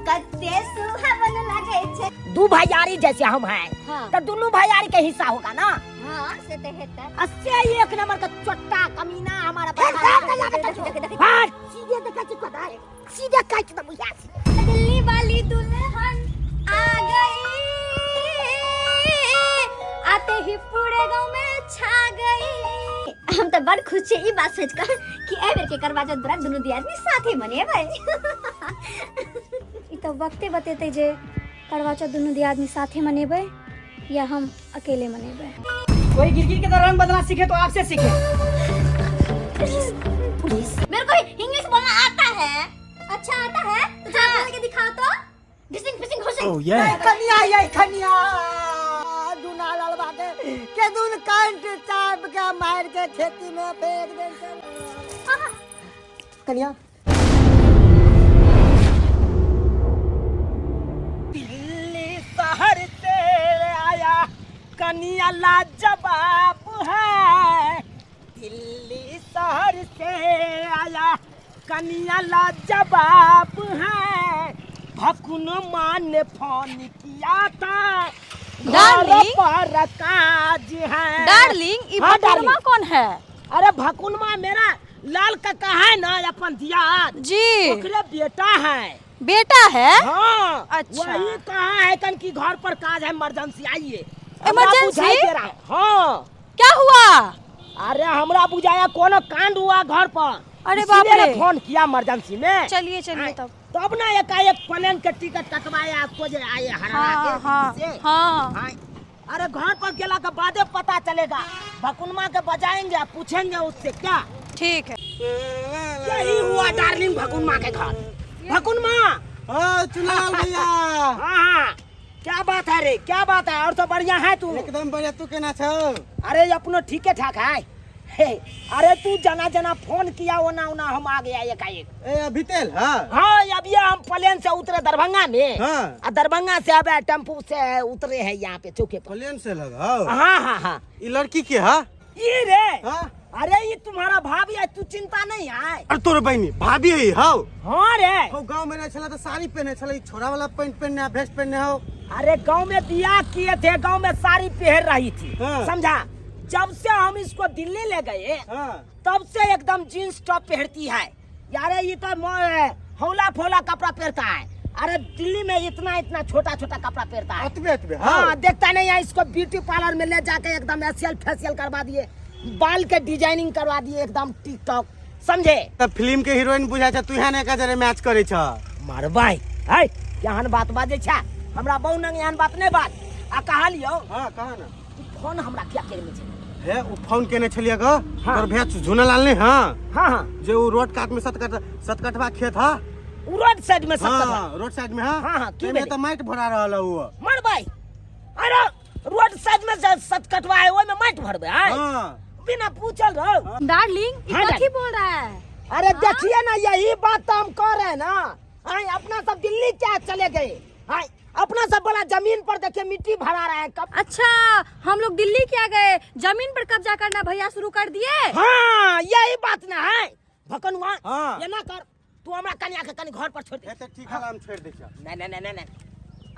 कते सुहावन लागै छै। दू भैयारी जैसे हम हैं। हाँ। तो दोनों भैयारी के हिस्सा होगा ना। हाँ, से तो हेतै। अस्से एक नंबर का चोट्टा कमीना हमारा देख, देख, देख। हाँ, सीधे देखा छी कदा सीधे काट दे बुझा से। दिल्ली वाली दुल्हन आ गई, आते ही पूरे गांव में छा गई। हम तो बड़ खुश छे ई बात सोच कर कि एहि बेर के करवा चौथ व्रत दुनू दियादनी साथे मनेबै। ई तऽ वक्ते बतेतै जे करवा चौथ दुनू दियादनी साथे मनेबै या हम अकेले मनेबै। कोई गिरगिट के तरह रंग बदलना सीखे तो आपसे सीखे। पुलिस। मेरे को इंग्लिश बोलना आता है। अच्छा आता है तो जरा बोल के दिखाओ तो। घिसिंग फिसिंग घुसिंग। Oh yeah. कनिया ये कनिया दुना लड़वा के के दुन कंठ चाप के मार के खेती में फेंक दे कनिया। दिल्ली शहर से आया कनिया लाजवाब है, दिल्ली शहर से आया कनिया लाजवाब है, भकुन माँ ने फोन किया था घर डार्लिंग। पर काज है। डार्लिंग, ई हाँ, भकुनमा डार्लिंग। कौन है? अरे भकुनमा मेरा लाल काका है ना, अपन दियाद जी। ओकरे बेटा है। बेटा है? हाँ। अच्छा। वही कहा है कन की घर पर काज है, इमरजेंसी आइए। हमरा इमरजेंसी? बुझाई दे रहा है। हाँ। क्या हुआ? अरे हमरा बुझाया कोनो कांड हुआ घर पर। अरे इसीलिए बाप रे। ना फोन किया इमरजेंसी में। चलिए चलिए तब। तब ना एकाएक प्लेन के टिकट कटवाया आपको जे आए हरा हाँ के हाँ दिल्ली से। हाँ। हाँ। अरे घर पर गेला के बादे पता चलेगा, भकुनमा के बजाएंगे आ पूछेंगे उससे क्या। ठीक है। यही हुआ डार्लिंग भकुनमा के घर। भकुनमा। हाँ चुनाव भैया। हाँ हाँ, क्या बात है रे, क्या बात है? और तो बढ़िया है तू? एकदम बढ़िया, तू केना छौ? अरे अपनो ठीके ठाक है। हे, अरे तू जना जना फोन किया ओना ओना हम आ गया एकाएक। ए अभी तेल? हाँ हाँ, अभी हम प्लेन से उतरे दरभंगा में। हाँ। आ दरभंगा से अब टेम्पू से उतरे हैं यहाँ पे चौके पर। प्लेन से लगाओ? हाँ हाँ हाँ। ई लड़की के? हाँ ये रे। हाँ? अरे ये तुम्हारा भाभी है, तू चिंता नहीं है। अरे तोर बहिनी भाभी है हौ? हाँ रे। हौ गांव में नहीं छला तो साड़ी पहने छला, ई छोरा वाला पैंट पहनने आ भेस्ट पहनने हौ। अरे गांव में बियाह किए थे, गांव में साड़ी पहन रही थी। हाँ। समझा, जब से हम इसको दिल्ली ले गए हाँ। तब से एकदम जींस टॉप पहनती है यार। ये तो हौला फौला कपड़ा पहनता है। अरे दिल्ली में इतना इतना छोटा छोटा कपड़ा पहनता है। अतबे अतबे? हाँ। हाँ। देखता नहीं है, इसको ब्यूटी पार्लर में ले जाके एकदम एशियल फेशियल करवा दिए, बाल के डिजाइनिंग करवा दिए एकदम टिकटॉक, समझे? तब फिल्म के हीरोइन बुझा छ तू, यहाँ ने जरे मैच करे छ। मरबाई है, एहन बात बाजै छै हमरा बहु नंग, एहन बात नहीं बात आ कहलियौ। हाँ कहा ना। ई फोन हमरा किया केने छै? हे उ फोन केने छलिए ग। हाँ। तोर भैया झुनलाल ने? हाँ। हाँ हाँ। जे उ रोड काट में सतकटवा खेत हा। उ रोड साइड में सब। हाँ, रोड साइड में। हाँ हाँ, हाँ, की एमे भेलै? त माटि भरा रहल है उ। मरबाई, अरे रोड साइड में जे सतकटवा है ओहिमे माटि भरबे है? हाँ। बिना पूछल रहो। डार्लिंग, ये हाँ, कथी बोल रहा है? अरे देखिए ना, यही बात तो हम कह रहे हैं ना। आए अपना सब दिल्ली क्या चले गए, आए अपना सब बड़ा जमीन पर देखिए मिट्टी भरा रहा है कब। अच्छा, हम लोग दिल्ली क्या गए, जमीन पर कब्जा करना भैया शुरू कर दिए। हाँ, यही बात ना है भकनुआ। हाँ। ये ना कर तू, हमरा कन्या के कनी घर पर छोड़ दे। हे त ठीक है, हम छोड़ दै छियै। नहीं नहीं नहीं नहीं,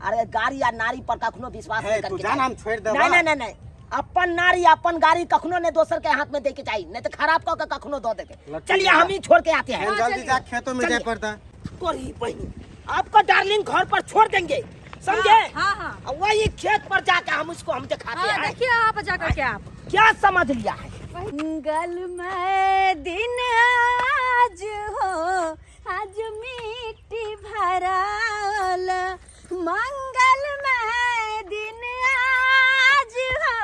अरे गाड़ी या नारी पर कखनो विश्वास हे नहीं तू करके जान चाही। हम छोड़ देबा। नहीं नहीं नहीं नहीं, अपन नारी अपन गाड़ी कखनो नहीं दोसर के हाथ में दे के चाहिए, नहीं तो खराब कऽ के कखनो दो देते। लट्टू चलिए लगा। हम ही छोड़ के आते हैं। हम जल्दी जा, खेतों में जाए चलिए। पड़ता। तोरी बहनी, आपको डार्लिंग घर पर छोड़ देंगे, समझे? हाँ हाँ। और वही खेत पर जाके हम उसको हम दिखाते हाँ हैं। देखिए आप जा करके आप क्या समझ लिया है? मंगल में दिन आज हो, आज मिट्टी भराल। मंगल में दिन आज हो,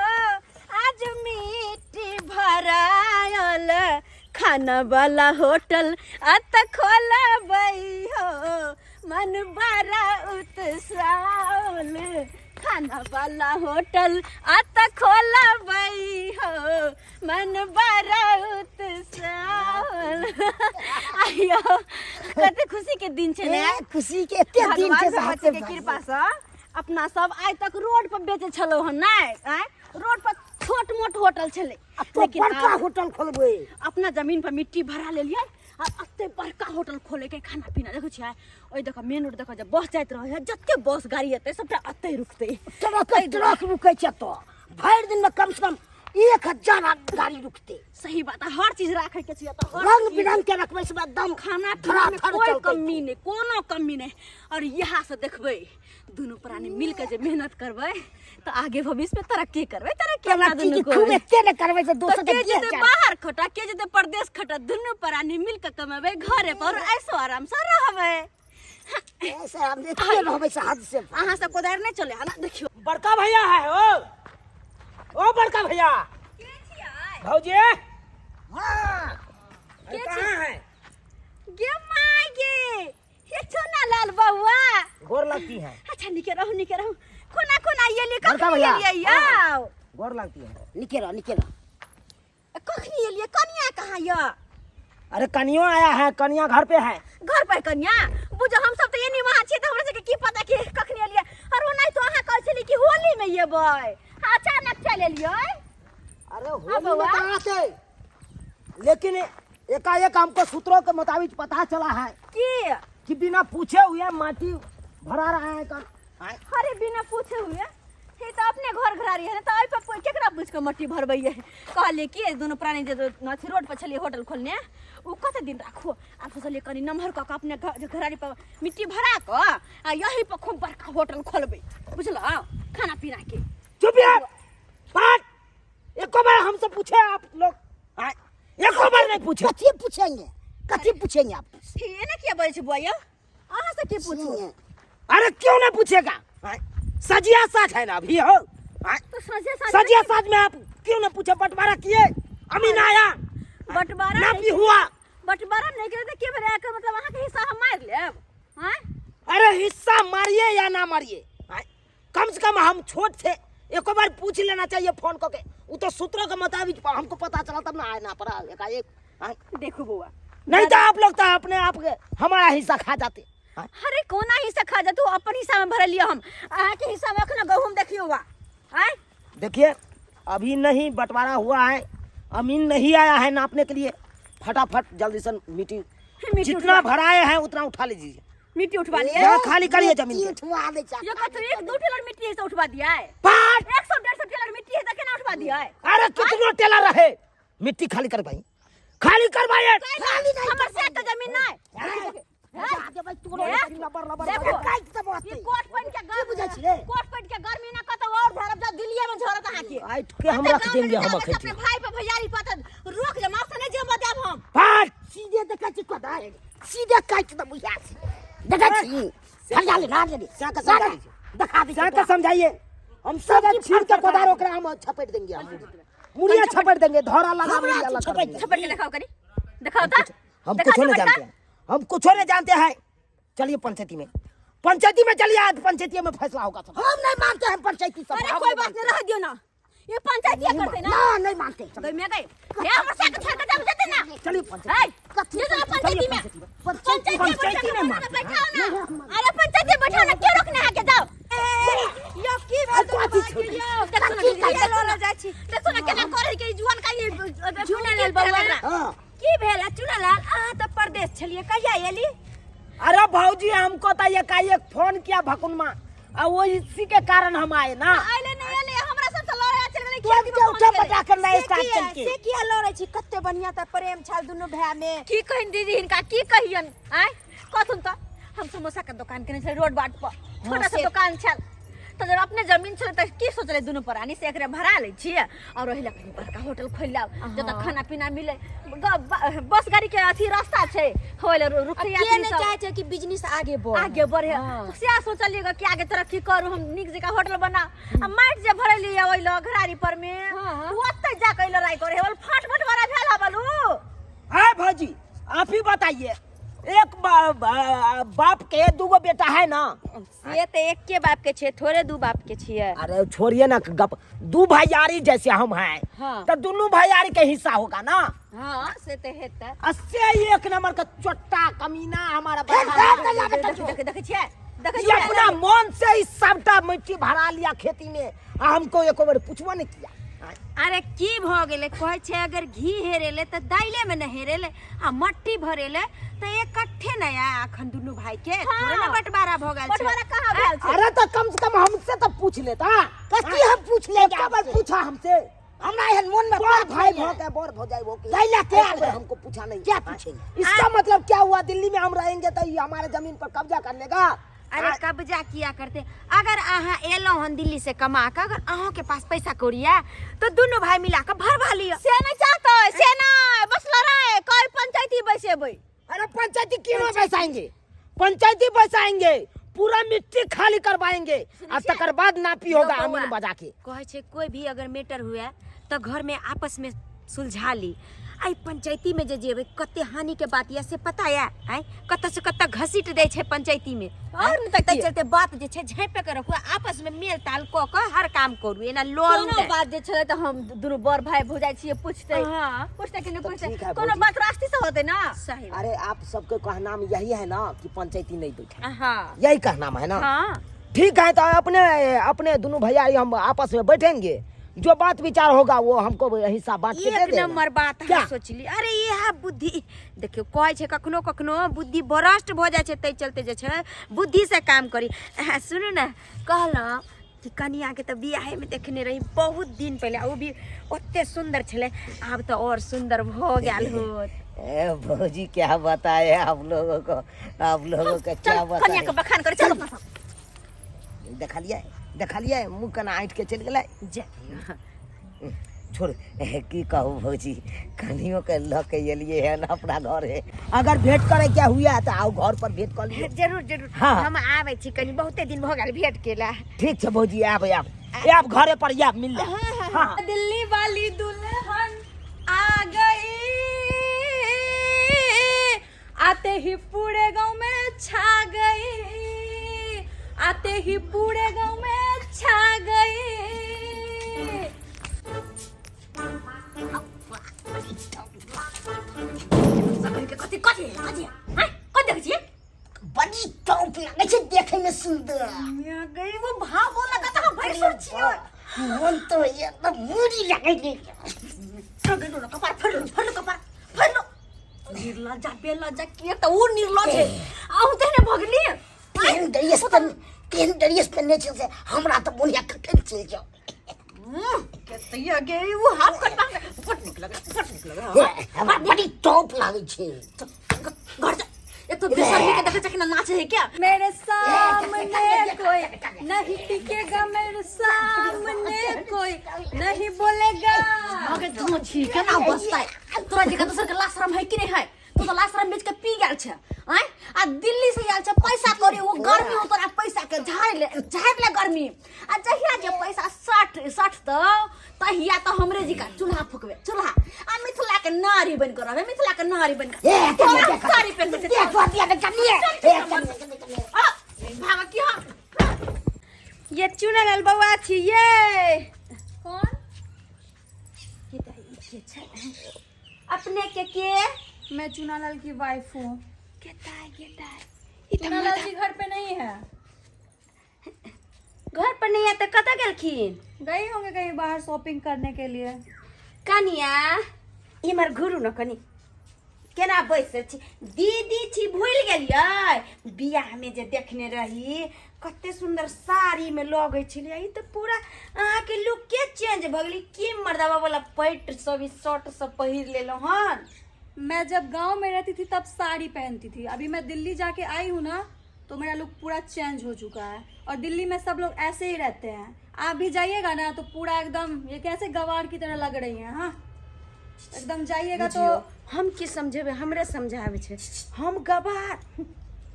आज मिट्टी भराल। खाना वाला होटल अत खोलबै हो, मन बड़ा उत्साहल। खाना वाला होटल अत खोलबै हो, मन बड़ा उत्साहल। आइयो कते खुशी के दिन छै ने। खुशी के एते दिन भगवान छै। भगवती के कृपा से अपना सब आइ तक रोड पर बेचे छलौ हन नहि आँय, रोड पर छोट मोट होटल छलै, लेकिन लेकिन बड़का आब होटल खोलबै। अपना जमीन पर मिट्टी भरा लेलियै। आ एते बड़का होटल खोले के खाना पीना देखै छियै ओहि देख मेन रोड देख जे बस जाइत रहै है जते बस गाड़ी एतै सबटा एतै रुकतै। ट्रक ट्रक रुकै छै तो भरि दिन में कम से कम 1000 गाड़ी रुकते। सही बात है, हर चीज राखे के छै तऽ रंग बिरंग के रखबै सब एकदम खाना पीना में धड़ाधड़ कोई चलतै। कमी नहीं, कोनो कमी नहीं। और यहाँ से देखबै दुनू प्राणी मिल के जे मेहनत करबै तो आगे भविष्य में तरक्की करबै, तरक्की अपना तरक्की दुनू के खूब को। एते ने करबै से तो दोसर के के जेतै बाहर खटा के जेतै परदेश खटा, दुनू प्राणी मिल के कमेबै घरे पर ऐसो आराम से रहबै। ऐसे हम एते रहबै से हद से। अहाँ सब कोदारि नहि चले है ना देखियो। बड़का भैया है ओ, ओ बड़का भैया भौजी। हाँ के कहाँ है? गे माय गे, ये चुना लाल बउआ गोर लगती है। अच्छा निके रहू निके रहू, कोना कोना ये लिए बड़का कखनी भैया। एलियै यौ? गोर लगती है। निके रहो निके रहो। कखनी एलियै? कनिया कहाँ यऽ? अरे कनियो आया है, कनिया घर पे है। घर पर कनिया? बुझो हम सब तो एनी वहाँ छियै तऽ हमरा सबके की पता कि कखनी एलियै। और ओनाहि तो अहाँ कहै छलियै कि होली में एबै, अचानक चलि एलियै। अरे होली में बउआ। तो आते, लेकिन एकाएक हमको सूत्रों के मुताबिक पता चला है कि कि बिना पूछे हुए माटी भरा रहा है कल। अरे बिना पूछे हुए हे तो अपने घर घरारी है ना, तो एहि पर केकरा पूछ के मट्टी भरबैये? कहलियै कि दुनू प्राणी जे अथी रोड पर छलियै होटल खोलने, ओ कते दिन राखू? आब सोचलियै कनि नमहर कऽ के अपने घरारी पर मिट्टी भरा कऽ आ यही पर खूब बड़का होटल खोलबै, बुझलहुँ? खाना पीना के। चुप यार बात, एको बार हमसे पूछे आप लोग? हाँ, एको बार नहीं पूछे। कथी पूछेंगे, कथी पूछेंगे आप? हे एना किया बजै छै बुआ यौ? अहाँ से की पूछू? अरे क्यों नहीं पूछेगा? हाँ, सजिया साज है ना अभी हो। हाँ, तो सजिया साज सजिया साज में आप क्यों नहीं पूछे? बंटवारा किए, अमीन आया, बंटवारा ना नहीं भी हुआ। बंटवारा नहीं करे तो के भेलै? एकर मतलब अहाँ के हिस्सा हम मारि लेब? हाँ? अरे हिस्सा मारिए या ना मारिए, हाँ? कम से कम हम छोट थे, एक बार पूछ लेना चाहिए फोन करके। वो तो सूत्रों के मुताबिक हमको पता चला तब ना आए ना पड़ा एकाएक। हाँ? देखो बउआ, नहीं तो आप लोग तो अपने आप के हमारा हिस्सा खा जाते। हाँ? अरे कोना हिस्सा खा जाते? अपन हिस्सा में भरलिए हम, अहाँ के हिस्सा में अखनो गहूम देखियो बा। आय? देखिए अभी नहीं बंटवारा हुआ है, अमीन नहीं आया है नापने के लिए। फटाफट जल्दी से मिट्टी मिट्टी जितना उठवा- भराए हैं उतना उठा लीजिए। मिट्टी उठवा लिए? यहाँ खाली करिए जमीन के। उठवा दे चा। ये कथु एक दू टेलर मिट्टी से उठवा दिया है। पाँच। 100 150 टेलर मिट्टी है तो केना उठवा दिया है? अरे कितनो टेलर रहे, मिट्टी खाली कर भाई, खाली कर भाई। खाली नहीं हमर से के जमीन नहीं। देखो, ई कोट पैंट के गर्मी बुझै छी रे? कोट पैंट के गर्मी ना कतौ और धरब जा दिल्लीए में झरत अहाँ के। आइट के हम रख देंगे हम अपने अखैती। भाई पर भैयारी पर त रोक जमा से नहीं जमा देब हम। पाँच। सीधे देखै छी कोदारि, सीधे काटि देबौ यहाँ से। देखै छी? हरियाली ना हरियाली। से के समझा दीजिए। देखा दै छी से के तोरा। समझाइए। हम सीधे छील के कोदार ओकरा हम छपेट देंगे, हम मुड़िया छपेट देंगे, धौरा लगा हमरा मुड़िया लगा छपेट देंगे। छपेट के दिखाओ कनी, दिखाओ त। हम दिखाओ कुछ नहीं छपेट जानते हैं, हम कुछ नहीं जानते हैं। चलिए पंचायती में, पंचायती में चलिए, आज पंचायती में फैसला होगा सब। हम नहीं मानते हैं पंचायती सब। अरे हम कोई नहीं बात नहीं, रह दियो ना, ये पंचायती करते ना। ना नहीं मानते। गई में गई, ये हमर से के छोड़ के जाब जेते ना। चलिए पंचायती। ए, ये तो पंचायती में, पंचायती में पंचायती में मानते बैठाओ ना। अरे पंचायती में बैठाओ ना, क्यों रोकने है के जाओ? यो की भेल अरे कथी छोड़ी? देखो ना, की लड़ल जाइ छी? देखो ना केना करे के जुआन का ये चुना लाल बउआ। हाँ। की भेल चुना लाल? अहाँ तऽ परदेश छलियै, कहिया एली? अरे भौजी हमको तो एकाएक फोन किया भकुनमा, आ वो इसी के कारण हम आए ना। आइले नहीं आइले, हमरा सब से लड़े चल गेलै। तुरंत के उठा पटा कर नया स्टार्ट चल के। से किया लड़ै छी? कते बढ़िया तऽ प्रेम छल दुनू भाय में। की कहिन दीदी हिनका, की कहियन? आय कथुन त हम समोसा के दुकान केने छल रोड बाट पर, छोटा सा दुकान छल। तो जब अपने जमीन छल त की सोचले दुनू प्राणी से एकरा भरा लै छियै और ओहि लए कनी बड़का होटल खोलि लाब जतऽ खाना पीना मिले। बस गाड़ी के अथी रास्ता छै, होय लए रुकतै के यात्री नहि सब। चाहै छै कि बिजनेस आगे बढ़े? आगे बढ़े, सएह सोचलियै कि आगे तरक्की करू, हम नीक जकाँ होटल बना। आ माटि जे भरेलियै ओहि लग घरारी पर में, ओतै जा कऽ लड़ाइ करे बोल, फाट बंटवारा भेल हा बोलू। हाँ भौजी आप ही बताइए, एक बाप के दूगो बेटा है ना? से तऽ एके बाप के छै, थोड़े दू बाप के छियै। अरे छोड़िए ना गप, दू भैयारी जैसे हम हैं। हाँ। तो दोनों भैयारी के हिस्सा होगा ना। हाँ से तऽ हेतै। अस्से एक नंबर का चोट्टा कमीना हमारा बड़ा देख देख छियै, देख ये अपना मन से ही सबटा मिट्टी भरा लिया खेती में, आ हमको एको बार पूछबो नहीं किया। अरे की भऽ गेलै कहै छै अगर घी हेरेले तऽ दाइले में न हेरेले आ मट्टी भरेले तऽ इकट्ठे न आया अखन दुनू भाई के थोड़े न बंटवारा भऽ गेल छै बंटवारा कहाँ भेल छै अरे तो कम से कम हमसे तो पूछ लेता। कथी हम पूछ लेंगे एक बार आपसे? पूछा हमसे। हमरा एहन मोन में बड़ बात भाई नहीं है। भो के बड़ भो जाए वो के। दैला के एक बार हमको पूछा नहीं। क्या पूछेंगे? इसका मतलब क्या हुआ, दिल्ली में हम रहेंगे तो ये हमारे जमीन पर कब्जा कर लेगा। अरे कब्जा किया करते, अगर अहाँ एलहुँ हन दिल्ली से कमा के, अगर अहों के पास पैसा कौड़ी है तो दुनू भाई मिला के भरवा लिअ। से नहीं चाहते, से नहीं, बस लड़ाई कोई पंचायती बैसेबै। अरे पंचायती क्यों बैसाएंगे, पंचायती बैसाएंगे, पूरा मिट्टी खाली करवाएंगे आ तकर बाद नापी होगा बौआ, अमीन बजा के। कहै छै कोई भी अगर मैटर हुए तो घर में आपस में सुलझा ली। आई पंचायती में जे जेबै कते हानि के बात यऽ से पता यऽ? आँय कतऽ से कतऽ घसीट दै छै पंचायती में। और नहि तऽ ताहि की? चलते बात जे छै झाँपि के रखू, आपस में मेल ताल कऽ के हर काम करू, एना लड़ू कोनो नहि। बात जे छलै तऽ हम दुनू बड़ भाई भौजाइ छियै, पूछतै। हाँ। पूछतै कि नहि तऽ पूछतै? ठीक है, कोनो भौजी। बात रास्ते से होतै ना। सही। अरे आप सबके कहना में यही है ना कि पंचायती नहीं बैठे। हाँ। यही कहना है ना। हाँ। ठीक है, तो अपने अपने दोनों भैया हम आपस में बैठेंगे, जो बात विचार होगा वो हमको हिस्सा बांट के दे एक देना। नंबर बात हम क्या? सोचली। अरे इएह बुद्धि देखियौ, कहै छै कखनो कखनो बुद्धि भ्रष्ट भऽ जाइ छै, ताहि चलते जे छै बुद्धि से काम करी। अहाँ सुनू ने, कहलहुँ कि कनियाके तऽ बियाहेमे देखने रही बहुत दिन पहिले, ओ भी ओते सुन्दर छलै, आब तऽ आओर सुन्दर भऽ गेल होत। ए भौजी क्या बताए आप लोगों को, आप लोगों को क्या चल कनिया बताए। के बखान कर, चल अपना सब। देखलिए देखलिए मुँह केना ऐंठ के चलि गेलै। जा छोड़, की कहू भौजी, कनियो के लऽ के एलियै हन अपना घरे, अगर भेंट करे के हुए तऽ आउ घर पर भेंट कऽ लियौ। जरूर जरूर। हाँ। हम आबै छी, कनी बहुते दिन भऽ गेल भेंट केला। ठीक छै भौजी, आब आब आब घरे पर आब मिल ले। हाँ। दिल्ली वाली दुल्हन आ गई, आते ही पूरे गांव में छा गई, आते ही पूरे गांव में छा गई। कथी कथी कथी हैं, कथी देखै छियै? बड़ी टॉप लागै छै देखै में सुंदर। गई वो भाव बोला कता हम भैंसुर छियै। मन तो एकदम मुड़ी लागै छै। कपार फड़लो फड़लो कपार फड़लो। निर्लज्जा बेलज्जा के तऽ उ निर्लज्ज है, अहूँ तेहने भगली। केहन ड्रेस पहन, केहन ड्रेस पहनने छै से हमरा तऽ मोन या कखन चलि जाउ। केतैया गे उ हाफ कट बड़ नीक लगै, बड़ नीक लगै। हमरा बड़ी टॉप लागै छै। घर जा, एक तो बेशर्मी के देखै छै कि ना नाचे है क्या। मेरे सामने कोई नहीं टिकेगा, मेरे सामने कोई नहीं बोलेगा। आगे धो छी केना बसतै तोरा जगह दोसर के लाशरम है कि नहीं है? तू तो लाशरम बेच के पी गेल छै। आँय आ दिल्ली से आयल छै पैसा करी, वो गर्मी हो तोरा पैसा के झाड़ि ले, झाड़ि ले गर्मी। आ जहिया जे पैसा 60 सठतौ तहिया तो हमरे जी का चूल्हा फुकबे, चूल्हा। आ मिथिला के नारी बन के रहबे, मिथिला के नारी बन के। ए, तोरा साड़ी पहन के देख दिया के चलिए। ए, चलिए। आ, भागा की हाँ। ये चुनलाल बौआ छी ये। कौन? अपने के? मैं चुनालाल की वाइफ हूँ। केता चुनालाल जी घर पे नहीं है। घर पर नहीं है तो कतऽ गेलखिन? गए होंगे कहीं बाहर शॉपिंग करने के लिए। कनिया इमहर घुरू न कनी, केना बैसल छी दीदी छी भूलि गेलियै बियाह में जे देखने रही कते सुंदर साड़ी में लगै छलियै, ई तऽ पूरा अहाँके लुक के चेंज भऽ गेलै। की मर्दाबा वाला पैंट सब ई शर्ट सब पहिर लेलहुँ हन? मैं जब गांव में रहती थी तब साड़ी पहनती थी, अभी मैं दिल्ली जाके आई हूँ ना तो मेरा लुक पूरा चेंज हो चुका है। और दिल्ली में सब लोग ऐसे ही रहते हैं, आप भी जाइएगा ना तो पूरा एकदम ये कैसे गवार की तरह लग रही हैं। हाँ एकदम जाइएगा तो हम की समझेबै, हमरे समझाबै छै, हम गवार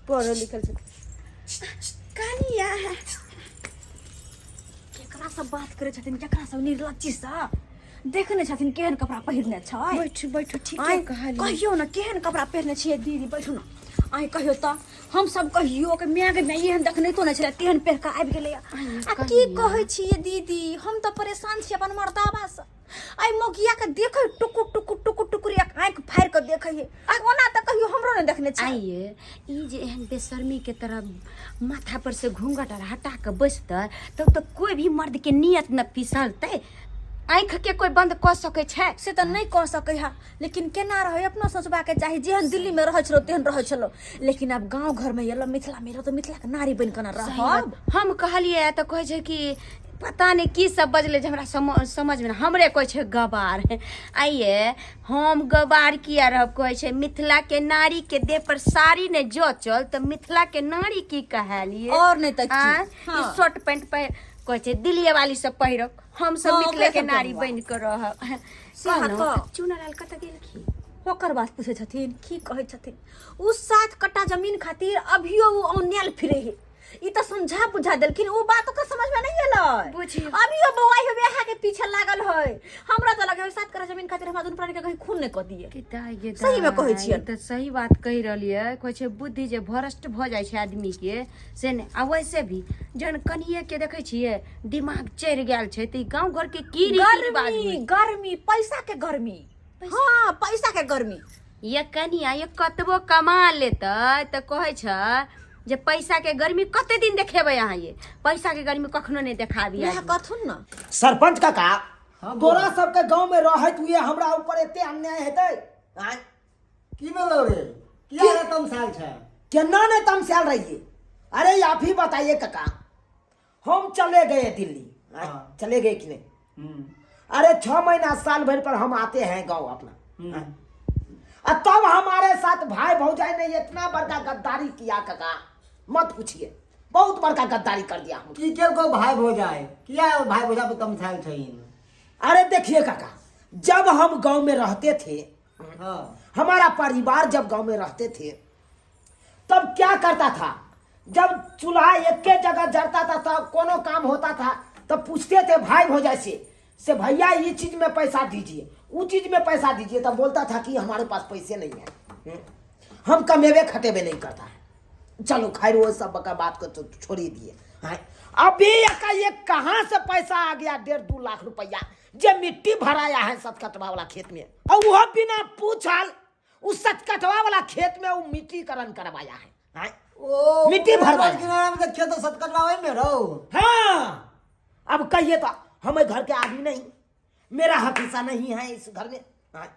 पढ़ल लिखल छै। कनिया केकरा सब बात करै छथिन, केकरा सब निर्लज्जी सँ देखने छथिन केहन कपड़ा पहिरने छै। बैठू बैठू, ठीक आँय, कहलियै। कहियौ ने केहन कपड़ा पहिरने छियै दीदी, बैठू ने। आँय कहियौ तऽ हम सब कहियौ कि माय गे माय एहन देखने तो नहि छलै, तेहन पहिर कऽ आबि गेलैया। आ की कहै छियै दीदी, हम तऽ परेशान छी अपन मर्दाबा सँ। आइ मौगिया के देखै टुकुर टुकुर टुकुर टुकुर एक आँखि फाड़ि कऽ देखै है, आ ओना तऽ कहियो हमरो नहि देखने छै। आइए ई जे एहन बेशर्मी के तरह माथा पर से घूंघट आर हटा के बैसतै तब तऽ कोई भी मर्द के नियत न फिसलतै। आँखि के कोई बंद कऽ सकै छै? से तऽ नहि कऽ सकै है, लेकिन केना रहै अपनो सोचबाके चाही। जेहन दिल्लीमे रहै छलहुँ तेहन रहै छलहुँ, लेकिन आब गाँव घरमे एलहुँ, मिथिलामे एलहुँ तऽ मिथिलाके नारी बनि कऽ ने रहब। हम कहलियै तऽ कहै छै कि पता नहि की सब बजलै जे हमरा समझमे नहि। हमरे कहै छै गवार। आइये हम गवार किया रहब? कहै छै मिथिला के नारी के देह पर साड़ी नहि जचल तऽ मिथिला के नारी की कहलियै? और नहि तऽ की? आँय? ई शर्ट पैंट पहिर कहै छै दिल्ली वाली सब पहिरब, हम सब हाँ, मिथिले ओकरे के सबके नारी हुआ। बनि कऽ रहब। सएह कहलहुँ, तऽ। चुनालाल कतऽ गेलखिन? ओकर बात पूछै छथिन? की कहै छथिन, ओ 7 कट्टा जमीन खातिर अभियो ओ औनेल फिरे है। ई तऽ समझा बुझा देलखिन, ओ बात ओकर समझ में नहीं एलै। बुझियौ। अभियो बौआई होबे अहाँ के पीछे लागल है। हमरा तऽ लगे 7 कट्टा जमीन खातिर हमरा दुनू प्राणी के कहीं खून नहीं कऽ दिए। के दाइ गे सही में कहै दाइ, छियनि। ई तऽ सही बात कहि रहलियै। कहै छै बुद्धि जे भ्रष्ट भऽ जाइ छै आदमी के से नहि। आ वैसे भी जहन कनिए के देखै छियै दिमाग चढ़ि गेल छै तऽ ई गाँव घर के की रीति रिवाज गर्मी होइ? गर्मी, पैसा के गर्मी। हाँ, पैसा के गर्मी। ये कनिया ये कतबो कमा लेतै तऽ कहै छै जे पैसा के गर्मी कते दिन देखेबै अहाँ? ये पैसा के गर्मी कखनो नहि देखाबी। वएह आदमी। कथुन न सरपंच काका, हाँ, बोल। तोरा सबके गांव में रहत हुए हमरा ऊपर एते अन्याय हेतै? आँय? की भेलौ रे? किया रे तमसायल छै? केना नहीं तमसायल रहिए? अरे आप ही बताइए काका, हम चले गए दिल्ली। आँय? हाँ। चले गए कि नहीं? हम्म। अरे 6 महीना साल भर पर हम आते हैं गांव अपना। हम्म। और तब हमारे साथ भाई भौजाई ने इतना बड़का गद्दारी किया काका, मत पूछिए, बहुत बड़का गद्दारी कर दिया हम। की केलको भाई भौजाई? किया भाई भौजाई पर तमसायल छै? अरे देखिए काका, जब हम गांव में रहते थे, हमारा परिवार जब गांव में रहते थे तब क्या करता था, जब चूल्हा एक के जगह जरता था तब कोनो काम होता था तब पूछते थे भाई भौजाई से भैया ये चीज में पैसा दीजिए, वो चीज में पैसा दीजिए, तब बोलता था कि हमारे पास पैसे नहीं है, हम कमेबे खटेबे नहीं करता है। चलो खैर वो सब का बात को तो छोड़ ही दिए। हाँ, अभी एकाएक कहाँ से पैसा आ गया 1.5-2 लाख रुपया जे मिट्टी भराया है सतकटवा वाला खेत में, और वह बिना पूछल उस सतकटवा वाला खेत में वो मिट्टीकरण करवाया है। हाँ? ओ मिट्टी भरवाया। किनारा में तो खेत सतकटवा में रहो। हाँ, अब कहिए तो हमें घर के आदमी नहीं, मेरा हक हिस्सा नहीं है इस घर में। हाँ?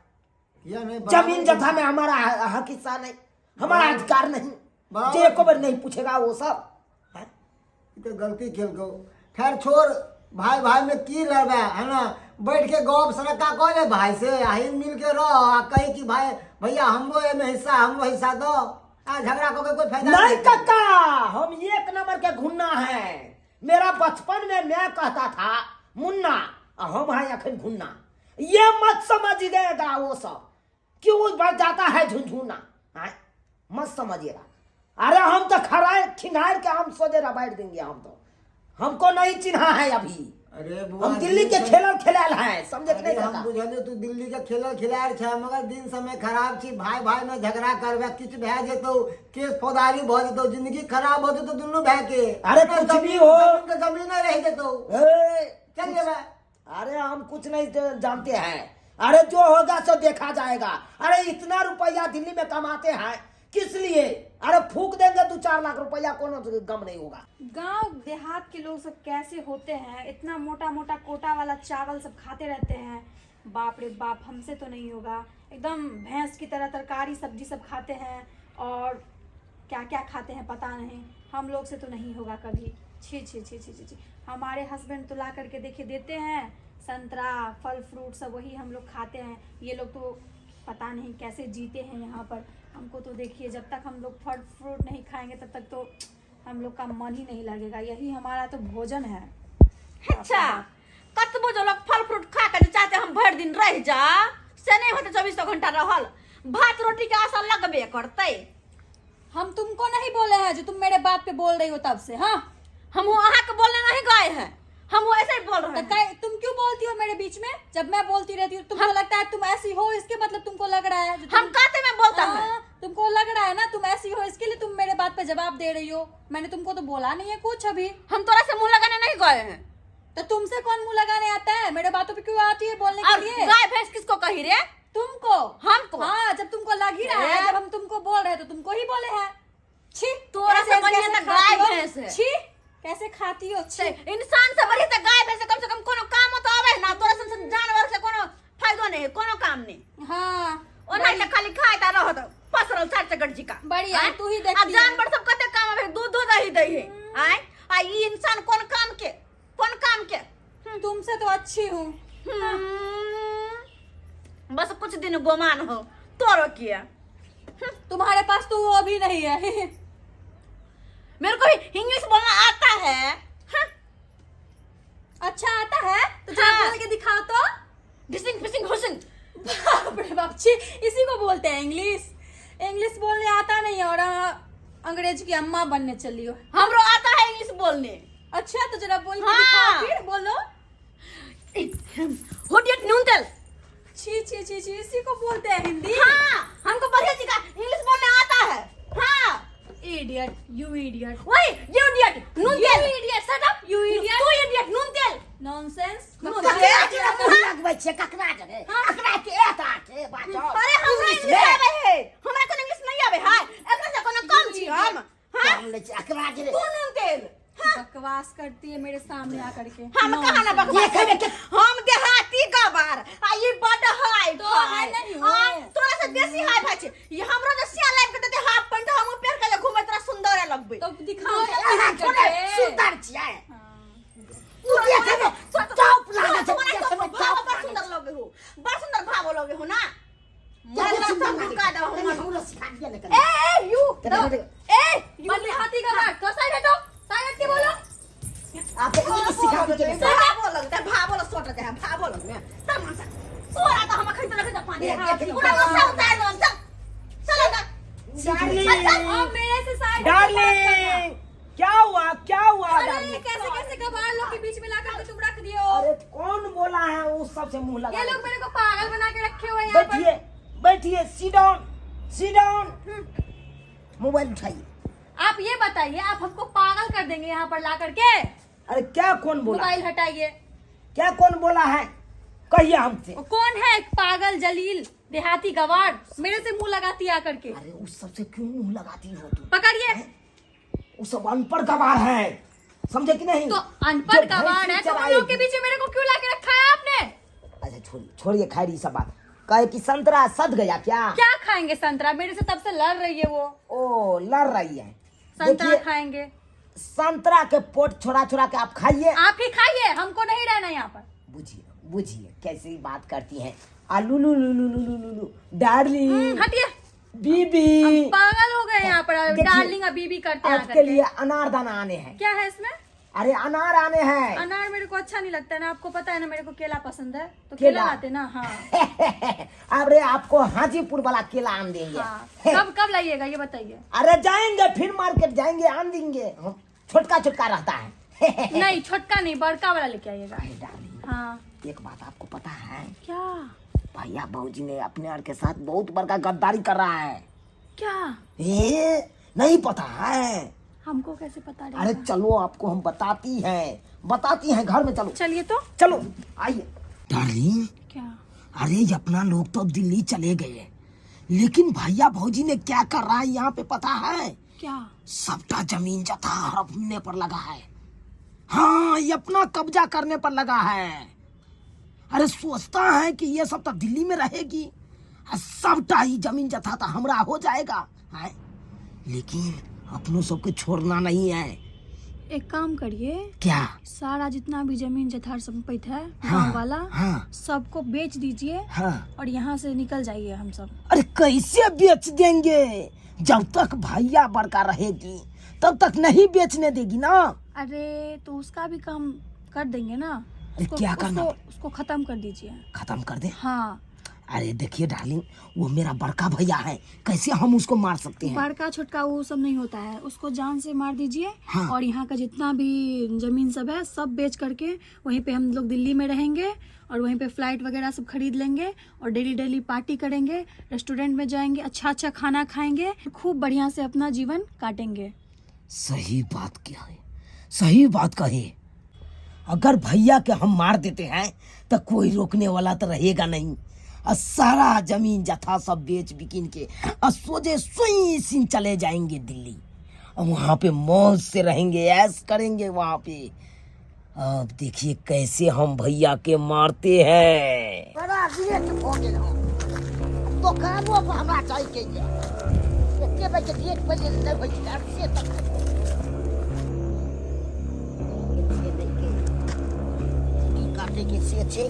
या नहीं जमीन जथा में हमारा हक हिस्सा नहीं, हमारा अधिकार नहीं, बराबर। जो एको बार नहीं पूछेगा वो सब। हाँ? ई तो गलती केलको। खैर छोड़, भाई भाई में की लड़बे है ना, बैठ के गप सड़का कह ले भाई से, आही मिल के रह आ कही कि भाई भैया हमरो एमे हिस्सा, हमरो हिस्सा दो। आ झगड़ा कऽ के कोई फायदा नहीं काका, हम एक नंबर के घुन्ना है। मेरा बचपन में मैं कहता था मुन्ना, आ हम है अखन घुन्ना। ये मत समझिएगा वो सब कि वो बढ़ जाता है झुनझुना। हाँ? मत समझिएगा। अरे हम तो खड़ा खिंगार के हम सोझे रबाड़ देंगे। हम तो हमको नहीं चिन्हा है अभी। अरे बुआ, हम दिल्ली के दिन खेलल खेलाल हैं, समझे कि अरे नहीं हम काका? बुझलियो तू दिल्ली के खेलल खिलाड़ छै, मगर दिन समय खराब छी, भाई भाई में झगड़ा करबे किछु भए जेतौ, केस फौजदारी भऽ जेतौ, जिंदगी खराब भऽ जेतौ दुनू भाई के। अरे कुछ भी हो। जमीन के जमीन रहि जेतौ। ए, चल जेबै। अरे हम कुछ नहीं जानते हैं। अरे जो होगा सो देखा जाएगा। अरे इतना रुपया दिल्ली में कमाते हैं किस लिए? अरे फूक देंगे 2-4 लाख रुपया, कोनो गम नहीं होगा। गांव देहात के लोग सब कैसे होते हैं, इतना मोटा मोटा कोटा वाला चावल सब खाते रहते हैं। बाप रे बाप, हमसे तो नहीं होगा। एकदम भैंस की तरह तरकारी सब्जी सब खाते हैं और क्या क्या खाते हैं पता नहीं। हम लोग से तो नहीं होगा कभी। छी छी छी छी छी छी। हमारे हस्बैंड तो ला करके देखिए देते हैं संतरा फल फ्रूट सब, वही हम लोग खाते हैं। ये लोग तो पता नहीं कैसे जीते हैं यहाँ पर। हमको तो देखिए जब तक हम लोग फल फ्रूट नहीं खाएंगे तब तक तो हम लोग का मन ही नहीं लगेगा। यही हमारा तो भोजन है। अच्छा, कतबो जो लोग फल फ्रूट खा के जे चाहते हम भरि दिन रह जा, से नहीं होते। 24 घंटा रहल भात रोटी के आशा लगबे करते। हम तुमको नहीं बोले हैं जो तुम मेरे बात पे बोल रही हो तब से। हाँ, हम अहाँ के बोलने नहीं गए हैं, हम ऐसे ही बोल रहे तो हैं। तुम क्यों बोलती हो मेरे बीच में? जब मैं बोलती रहती हूँ तुमको लगता है तुम ऐसी हो, इसके मतलब तुमको लग रहा है जो हम कहते में बोलता है। हाँ, तुमको लग रहा है ना तुम ऐसी हो, इसके लिए तुम मेरे बात पे जवाब दे रही हो। मैंने तुमको तो बोला नहीं है कुछ अभी। हम तोरा से मुंह लगाने नहीं गए हैं। तो तुमसे कौन मुंह लगाने आता है? मेरे बातों पे क्यों आती है बोलने के और लिए? गाय भैंस किसको कही रे? तुमको। हमको? हाँ, जब तुमको लग ही रहा है, जब हम तुमको बोल रहे हैं तो तुमको ही बोले हैं। छी, तोरा से कैसे- बढ़िया कैसे तो गाय खाती हो? भैंस है। छी, कैसे खाती हो? छी। इंसान से बढ़िया तो गाय भैंस है, कम से कम कोनो काम तो आवे ना। तोरा सन सन नहीं है कोनो काम नहीं। हाँ। ओना त खाली खाइत आ रहत पसरल चार चकट जिका। बढ़िया, आँय? तू ही देखती आ है। जानवर सब कते काम आवे, दूध दही दै है। आय आ ई इंसान कोन काम के, कोन काम के? तुमसे तो अच्छी हूँ। बस कुछ दिन गोमान हो तोरो किया। तुम्हारे पास तो वो भी नहीं है। मेरे को भी इंग्लिश बोलना आता है। हाँ। अच्छा आता है तो जरा हाँ। बोल के दिखाओ तो। ढिसिंग फिसिंग हुसिंग। बाप रे बाप, छी, इसी को बोलते हैं इंग्लिश। इंग्लिश बोलने आता नहीं है और अंग्रेज की अम्मा बनने चली हो। हमरो आता है इंग्लिश बोलने। अच्छा तो जरा बोल के हाँ। दिखाओ फिर, बोलो। होडियट नून तेल। छी छी छी छी, इसी को बोलते हैं हिंदी। हाँ, हमको बढ़िया जी का इंग्लिश बोलने आता है। हाँ। Idiot, you idiot. वही, you idiot, नून you तेल। Idiot, shut up, you idiot. तू इडियट, नून तेल। नॉनसेंस। नून ककरा तेल। के मुँह लगबै छियै, ककरा के? ककरा के एता के बाजो? अरे हमरा इंग्लिश इंग्लिश में। आवे है, हमरा कोनो इंग्लिश नहीं आवे है, एकरा से कोनो कम छी हम। हाँ? कम लै छी, एकरा के तू नून तेल। बकवास करती है मेरे सामने आकर के। हम कहाँ ना बकवास देखे में के हम देहाती गवार आ ई बड हाई तो है नहीं हो। हां, तोरा से बेसी हाई फाई छै। ई हमरो जे सिया लाइब के देते हाफ पैंट हम पेर के घुमै तोरा सुंदर लगबै। तो दिखाओ ना अहाँ पहन थोड़े करके। सुंदर छियै। हाँ। तू देखे में टॉप लागै छै, देखे में भाव टॉप बड़ सुंदर लगे हो, बड़ सुंदर भाव लगे हो ना। लागै छै। मरला सब ढुका दो कनी हमर। हमरो सिखा दिअ ने कनी। ए ए you कनी हमरो- ए you देहाती गवार, तो साइड हटो, साइड हट के बोलो। आप इंग्लिश सिखा दिअ ने। भावो लगता है, भावो लग सोट है, भावो लग में तमाशा तोरा तो हम खरीद रखे पानी देख, पूरा गुस्सा उतार दो चल चलो ना। डार्लिंग, अब मेरे से साइड डार्लिंग, क्या हुआ, क्या हुआ? अरे डार्लिंग? कैसे कैसे गवार लोग के बीच में ला करके तुम रख दियो। अरे कौन बोला है उस सबसे मुंह लगा? ये लोग मेरे को पागल बना के रखे हुए हैं यहाँ पर। बैठिए बैठिए, sit down sit down, mobile उठाइए। आप ये बताइए, आप हमको पागल कर देंगे यहाँ पर ला करके? अरे क्या कौन बोला? मोबाइल हटाइए। क्या कौन बोला है कहिए हमसे। वो कौन है पागल जलील देहाती गवार मेरे से मुंह लगाती आकर के? अरे उस सबसे क्यों मुंह लगाती हो तुम? पकड़िए। वो सब अनपढ़ गवार है, समझे कि नहीं? तो अनपढ़ जो गवार भैंसी है तो उन चराएगी। लोग के बीच में मेरे को क्यों ला के रखा है आपने? अच्छा छोड़िए छोड़िए, खैर ये सब बात। कहे कि संतरा सद गया क्या? क्या खाएंगे संतरा, मेरे से तब से लड़ रही है वो। ओ लड़ रही है। संतरा देखिए, खाएंगे। संतरा के पोट छोड़ा छोड़ा के आप खाइए। आप ही खाइए, हमको नहीं रहना यहाँ पर। बुझिए बुझिए कैसी बात करती हैं। आलू लू लू लू लू लू लू लू डार्लिंग, हटिए, बीबी पागल हो गए यहाँ पर। देखिए, डार्लिंग अभी भी करते हैं आपके आकर लिए के। अनारदाना आने हैं। क्या है इसमें? अरे अनार आने हैं। अनार मेरे को अच्छा नहीं लगता है ना, आपको पता है ना मेरे को केला पसंद है, तो केला केला? लाते ना। हाँ अरे आपको हाजीपुर वाला केला आन देंगे। हाँ। कब कब लाइएगा ये बताइए? अरे जाएंगे फिर मार्केट जाएंगे, आन देंगे। छोटका छोटका रहता है। नहीं छोटका नहीं, बड़का वाला लेके आइएगा। अरे डार्लिंग, हाँ एक बात आपको पता है? क्या? भैया भाऊजी ने अपने और के साथ बहुत बड़का गद्दारी कर रहा है। क्या? ये नहीं पता है? हमको कैसे पता रहेगा? अरे चलो आपको हम बताती हैं, बताती हैं, घर में चलो। चलिए तो चलो आइए। डार्लिंग, क्या? अरे ये अपना लोग तो अब दिल्ली चले गए, लेकिन भैया भौजी ने क्या कर रहा है यहाँ पे पता है? क्या? सबटा जमीन जथा हड़पने पर लगा है। हाँ ये अपना कब्जा करने पर लगा है। अरे सोचता है कि ये सब तो दिल्ली में रहेगी, सबटा ही जमीन जथा तो हमरा हो जाएगा है, लेकिन अपनों सबके छोड़ना नहीं है। एक काम करिए। क्या? सारा जितना भी जमीन जथार संपत्ति है हाँ, गाँव वाला, हाँ। सबको बेच दीजिए। हाँ। और यहाँ से निकल जाइए हम सब। अरे कैसे बेच देंगे? जब तक भैया बड़का रहेगी तब तक नहीं बेचने देगी ना। अरे तो उसका भी काम कर देंगे ना। अरे क्या करना? उसको खत्म कर दीजिए। खत्म कर दे? हाँ। अरे देखिए डार्लिंग, वो मेरा बड़का भैया है, कैसे हम उसको मार सकते हैं? बड़का छोटका वो सब नहीं होता है, उसको जान से मार दीजिए। हाँ। और यहाँ का जितना भी जमीन सब है सब बेच करके वहीं पे हम लोग दिल्ली में रहेंगे और वहीं पे फ्लाइट वगैरह सब खरीद लेंगे और डेली डेली पार्टी करेंगे, रेस्टोरेंट में जाएंगे, अच्छा अच्छा खाना खाएंगे, खूब बढ़िया से अपना जीवन काटेंगे। सही बात क्या है, सही बात कहे। अगर भैया के हम मार देते हैं तो कोई रोकने वाला तो रहेगा नहीं, और सारा जमीन जथा सब बेच बिकिन के और सोझे सुई सिन चले जाएंगे दिल्ली, और वहाँ पे मौज से रहेंगे, ऐश करेंगे वहाँ पे। अब देखिए कैसे हम भैया के मारते हैं। बड़ा लेट भऽ गेल हँ, दोकानो पर हमरा जाइके यऽ। एते बजे डेट पर जे नहि होइ छै से तक से नहि के की काटैके से छै।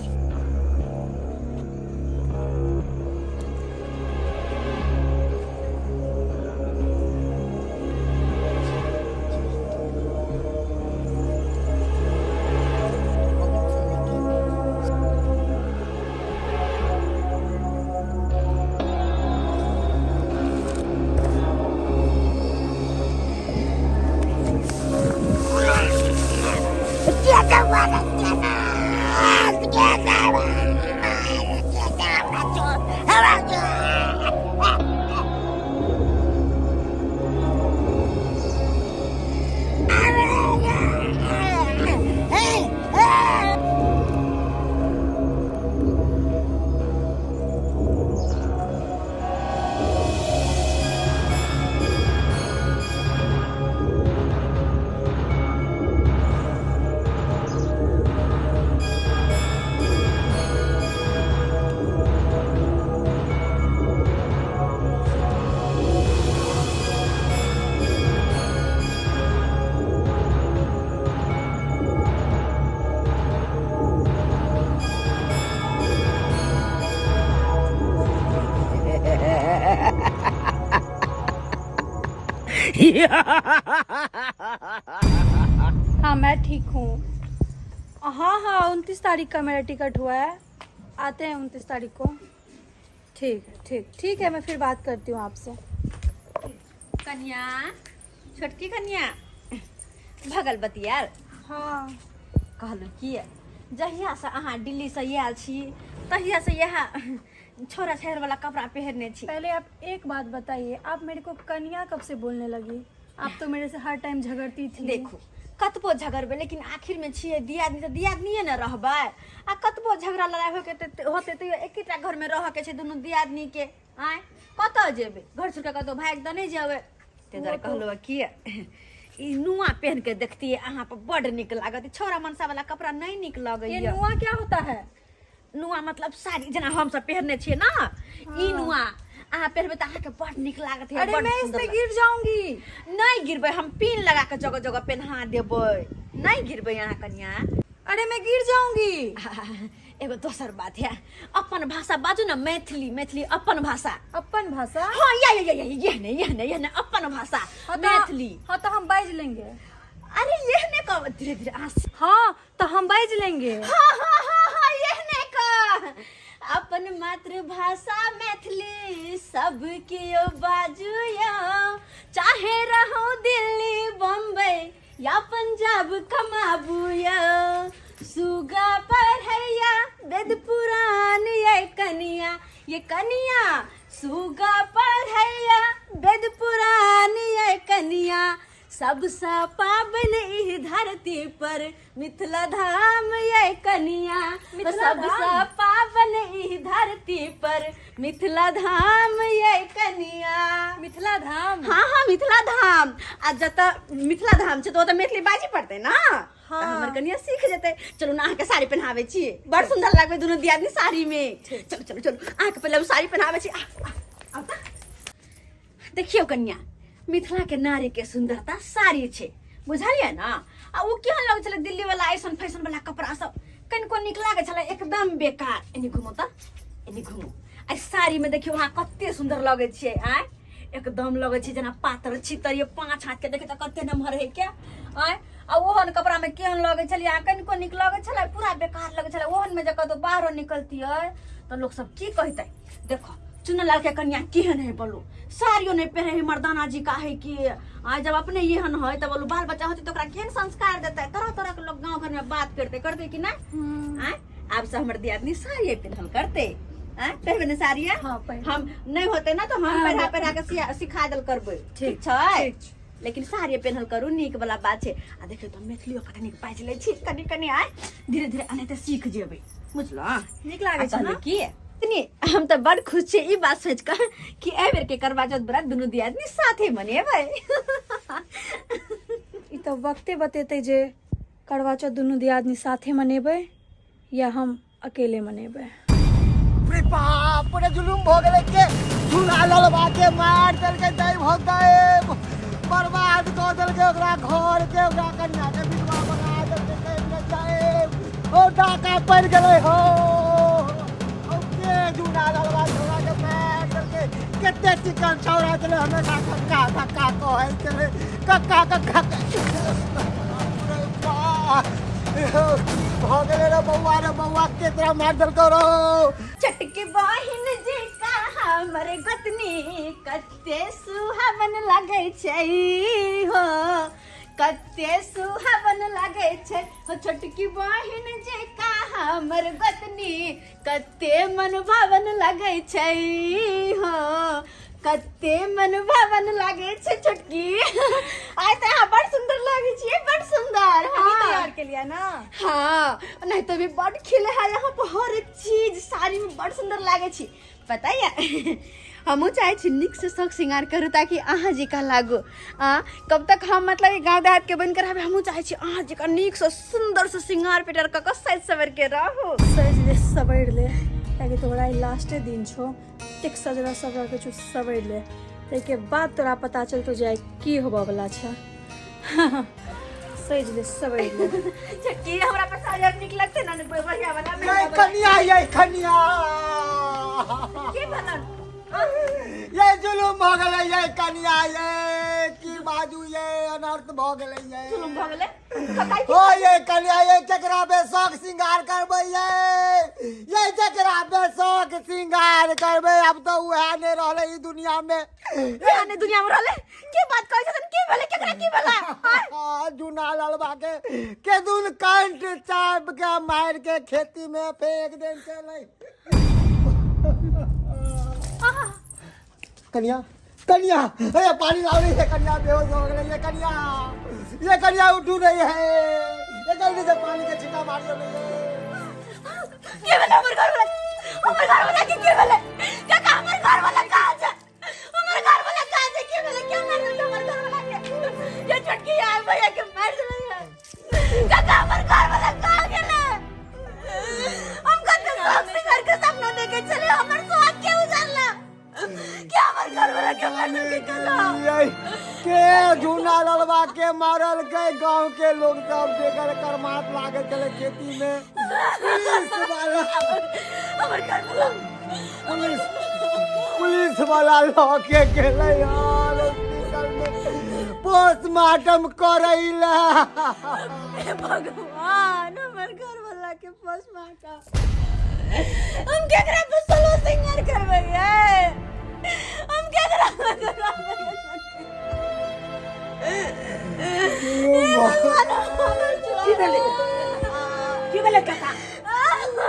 हाँ मैं ठीक हूँ। हाँ हाँ 29 तारीख का मेरा टिकट हुआ है, आते हैं 29 तारीख को। ठीक है, ठीक ठीक है, मैं फिर बात करती हूँ आपसे। कन्या, छोटकी कन्या, भगल बतियार। हाँ। कहलहुँ कि जहियासँ अहाँ दिल्लीसँ आयल छी तहियासँ इएह छोरा छाड़िवला कपड़ा पहिरने छी। पहले आप एक बात बताइए, आप मेरे को कन्या कब से बोलने लगी? आप तो मेरे से हर टाइम झगड़ती थी। देखू, कतबो झगड़बै लेकिन आखिरमे छियै दियादनी तऽ दियादनीए ने रहबै। आ कतबो झगड़ा लड़ाइ होइके होतै तैयो एकेटा घरमे रहऽके छै दुनू दियादनीके। आँय, कतऽ जेबै? घर छोड़ि कऽ कतहु भागि तऽ नहि जेबै। ताहि दुआरे कहलहुँ कि ई नुआ पहिन के देखतियै अहाँ पर बड्ड नीक लागत। ई छौड़ा मनसा वाला कपड़ा नहि नीक ये लगैया। नुआ क्या होता है? नुआ मतलब साड़ी, जेना हमसब पहिरने छियै ने, ई नुआ अहाँ पहिरबै तऽ अहाँके बड्ड नीक लागत। अरे बड्ड मैं सुन्दर इसमें गिर जाऊंगी। नहि गिरबै, हम पिन लगा के जगह जगह पेन्हा देबै, नहि गिरबै अहाँ कनिया। अरे मैं गिर जाऊंगी। एगो दोसर बात है, अपन भाषा बाजू ने, मैथिली, मैथिली अपन भाषा। अपन भाषा? हाँ, या या या या यह ने यह ने यह ने अपन भाषा। हाँ तो- मैथिली। हाँ तो हम बाज लेंगे। अरे यह ने कह, धीरे धीरे अहाँ। हाँ तो हम बाज लेंगे। हाँ हाँ हाँ हाँ यह ने कह, अपन मातृभाषा मैथिली सबके बाजू, चाहे रहो दिल्ली बम्बई या पंजाब कमाबू, या सुगा पढ़ैया वेद पुराण ये कनिया, ये कनिया, सुगा पढ़ैया वेद पुराण ये कनिया, सबसँ पावन ई धरती पर मिथिला धाम ये कनिया, सबसँ पावन ई धरती पर मिथिला धाम ये कनिया। मिथिला धाम? हाँ हाँ, मिथिला धाम। आ जतऽ मिथिला धाम छै तऽ ओतऽ मैथिली बाजी पड़तै ने। हाँ। तऽ हमर कनिया सीख जेतै। चलू ने, अहाँके साड़ी पहिनाबै छी, बड़ सुन्दर लगबै दुनू दियादनी साड़ी में। चलू चलू चलू, अहाँके पहिले हम साड़ी पहिनाबै छी। आउ तऽ। देखियौ कनिया, मिथिला के नारी के सुंदरता साड़ी छै, बुझलियै ने? आ ओ केहन लगै छलै दिल्ली वाला ऐसन फैशन वाला कपड़ा सब, कनिको नीक लागै छलै? एकदम बेकार। एनी घुमू तऽ, एनी घुमू। आ साड़ी में देखियौ अहाँ कते सुन्दर लगै छियै। आँय, एकदम लगै छै जेना पातर छितर, ये 5 हाथ के देखै तऽ कते नमहर है के। आँय, आ ओहन कपड़ा में केहन लगै छलै? आ कनिको नीक लगै छलै? पूरा बेकार लगै छलै। ओहन में जे कतौ बाहरो निकलतियै तऽ लोक सब की कहतै? देखो चुनलाल के कन्या केहन है, बोलू, साड़ियो नहीं पहने है मर्दाना जी का है कि। आ जब अपने एहन है तब बोलू, बाल बच्चा होते तो ओकरा केहन संस्कार देते? तरह तरह के लोग गांव घर में बात करते करते कि नहीं? आँय, आब से हमर दियादनी साड़िये पहनल करते। आँय, पहनबे ने साड़िये? हाँ, पहिरबै। हम नहीं होते ना तो हम हाँ, पहिरा पहिरा के सिखा देल करबै। ठीक छै? लेकिन साड़िये पहनल करू, नीक वाला बात छै। आ देखियौ तऽ मैथिलियो कते नीक बाजि लै छी कनि कनि। आइ धीरे धीरे एनाहिते सीख जेबै, बुझलहुँ? नीक लागै छै ने? की कनि हम तऽ बड़ खुश छी ई बात सोचि कऽ कि एहि बेर के करवा चौथ व्रत दुनू दियादनी साथे मनेबै। ई तऽ वक्ते बतेतै जे करवा चौथ दुनू दियादनी साथे मनेबै या हम अकेले मनेबै। रे बाप रे, जुलुम भऽ गेलै के झूला ललबा के मार देलकै, दैव हो दैव बर्बाद कऽ देलकै ओकरा घर के, ओकरा कन्या के विधवा बना देलकै दैव। ओ डाका पड़ि गेलै हो, ओ के झूला ललबा छौड़ा के मार देलकै। कते चिकन छौड़ा छलै, हमेशा कक्का कक्का कहै छलै, कक्का कक्का। रे बाप, भऽ गेलै रे बौआ, रे बौआ के तोरा मारि देलकौ रौ। चटके बहिन जे का हमर गोतनी कते सुहावन लागै छै हो, कते सुहावन लागै छै हो। छोटकी बहिन जे का हमर गोतनी कते मन भावन लागै छै हो, कते मन भावन लागै छै। छोटकी, आइ तऽ अहाँ बड़ सुंदर लागै छियै, बड़ सुंदर। हाँ तैयार के लिए ना। हाँ, नहीं तो भी बड़ खिले है यहाँ पर हर एक चीज, साड़ी में बड़ सुंदर लागे छी। पता है, हमहूँ चाहे छी नीक से शौक श्रृंगार करू ताकि अहाँ जकाँ लागू। आ कब तक हम मतलब गाँव देहात के बनकर रहबै, हमहूँ चाहे छी अहाँ जकाँ नीक से सुंदर से श्रृंगार पेटर कऽ कऽ सजि सवर के रहू। सजि ले सवरि ले, कियाकि तोरा ई लास्टे दिन छौ। एतेक सजरा सवरा के छौ, सवरि ले, ताहिके बाद तोरा पता चलतो जाय की होबऽ वाला छै। सजि ले सवरि ले। की हमरा पर साड़ी नीक लगतै ना? बढ़िया वाला। ये कनिया, ये कनिया की बनल? ये जुलुम भऽ गेलै ये कनिया, ये की बाजू, ये अनर्थ भऽ गेलै ये। जुलुम भऽ गेलै? ओ ये कनिया, ये केकरा बेसक श्रृंगार करबै ये? ये केकरा बेसक श्रृंगार करबै? आब तऽ उएह नहि रहलै ई दुनिया मे। उएह नहि दुनिया मे रहलै? के बात कहै छथिन? की भेलै? केकरा की भेलै? जुना ललबा के दुन कंठ चाप के मार के खेती में फेंक देन चलै। कनिया, कनिया, अरे पानी लाओ रही है, कनिया बेहोश हो गई है। कनिया, ये कनिया उठू रही है, ये जल्दी से पानी के छींटा मारियो नहीं है। के भेलै हमर घर वाला? हमर घर वाला के के भेलै काका? हमर घर वाला कहाँ छै? हमर घर वाला कहाँ छै? के भेलै? के मार देलकै हमर घर वाला के? ये छोटकी आय भैया के मार देलै। काका, हमर घर वाला कहाँ गेलै? हम कते शौक सिंगार के सपना देखे छलै, हमर सुहाग के उजारला? के हमर घर वाला के मार देलकै काका? के झूना ललबा के मारल के गांव के लोग सब जेकर करमात लागल छलै खेती में, पुलिस वाला हमर घर वाला पुलिस वाला लऽ के गेलै यार हॉस्पिटल में पोस्टमार्टम करैला। हे भगवान, हमर घर वाला के पोस्टमार्टम! हम केकरा पर सोलो सिंगर करबै ये? हम केकरा पर करबै? की भेलै? की भेलै काका?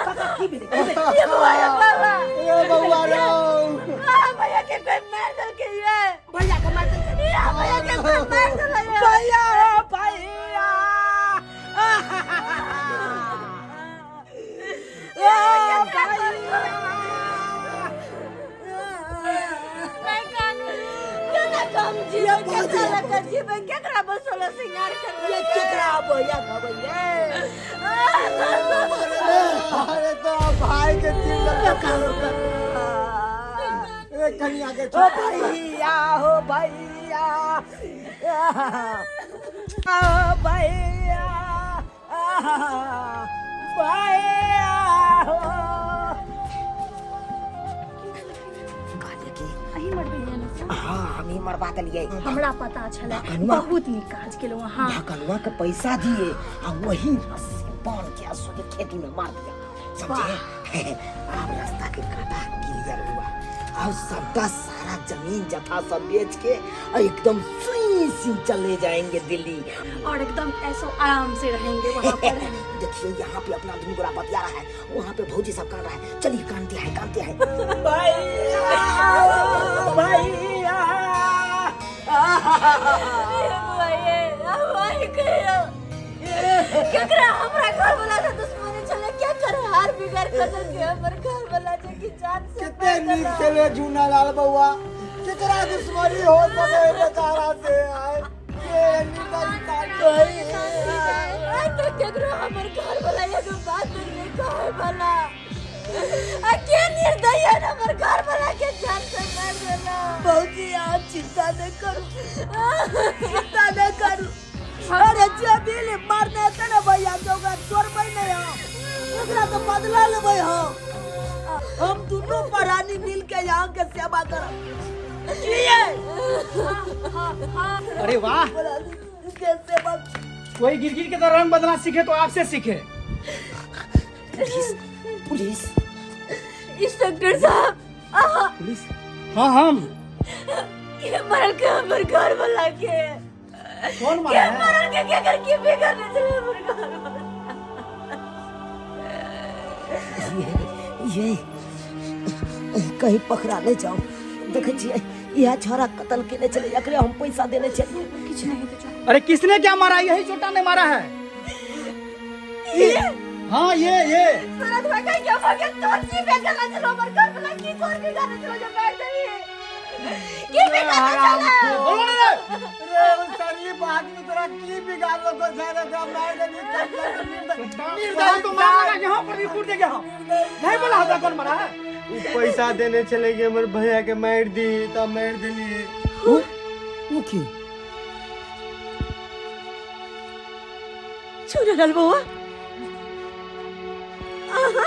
काका, की भेलै? की भेलै? ये बौआ, ये बाबा। ए बौआ रौ। आ, भैया के कोई मार देलकै ये। भैया के मार देलकै? ये भैया के कोई मार देलकै ये। भैया हो भैया, ए भैया। मैं कानू केना कम जीवे, केकरा लऽ कऽ जीवे, केकरा बसोला श्रृंगार करबै? ये केकरा भैया कहबै ये? अरे तो भाई के चिल्ला ए कनिया के। ओ भैया हो भैया, ओ भैया, भैया हो। कहलियै कि अही मरबेलियै ने? हाँ, हम ही मरबा देलियै। हमरा पता छलै। भगनुआ। बहुत नीक काज केलहुँ अहाँ। भगनुआ के पैसा दिए आ वही रस्सी बांध के असो के खेती में मार दिया, समझे? अब रास्ता के कांटा क्लियर हुआ और सबका सारा जमीन जथा सब बेच के और एकदम सुई सी चले जाएंगे दिल्ली और एकदम ऐसो आराम से रहेंगे वहाँ पर। देखिए, यहाँ पे अपना आदमी गोरा बतिया रहा है, वहाँ पे भौजी सब कान रहा है। चलिए, कानते हैं, कानते हैं। भैया, भैया। केकरा हमरा घर वाला से दुश्मनी छलै? क्या करे हार बिगाड़ कर देलकै हमर घर वाला जे कि जान से कते नीक छलै झूना लाल बौआ, केकरा दुश्मनी हो सके बेचारा से? आय के निर्दयी इंसान। आइ तऽ केकरो हमर घर वाला एगो बात नहीं कहे वाला आ के निर्दयी है हमर घर वाला के जान से मार देला। भौजी आप चिंता नहीं करू, चिंता नहीं करू। अरे जमीन मारने हेतै ने भैया के ओकरा छोड़बै नहीं हम, ओकरा तो बदला लेबै हम। हम दुनू प्राणी मिल के यहाँ के सेवा करब। किए? अरे वाह, के सेवा। कोई गिरगिट के तो रंग बदलना सीखे तो आपसे सीखे। पुलिस, पुलिस, इंस्पेक्टर साहब, आहा। पुलिस? हाँ हम। के मरल के हमर घर वाला के? कौन मारा के है? मरल के के कर के बेगर नहीं चले हमर घर वाला। ये कहीं पकड़ा नहीं जाओ। देखे छियै इएह छोरा कत्ल केने छलै, एकरे हम पैसा देने छलियै। किछु नहीं हेतै, चल। अरे किसने क्या मारा? यही छोटा ने मारा है। हाँ ये सूरज भाई का क्या हो गया? तोर की बेगर ना चलो हमर घर वाला की तोर की गाने चलो जो बैठ गई की बेगर ना चलो। बोलो ना रे। रे उ शरीफ आदमी तोरा की बिगाड़लो को छै रे, ओकरा मार देली। निर्दयी तो मार लगा यहाँ पर भी कूद देंगे हम। नहीं बोला होता कौन मारा है। उ पैसा देने छले कि हमर भैया के मारि दी, तब मारि देलियै। उ की छुरा बउआ, आहा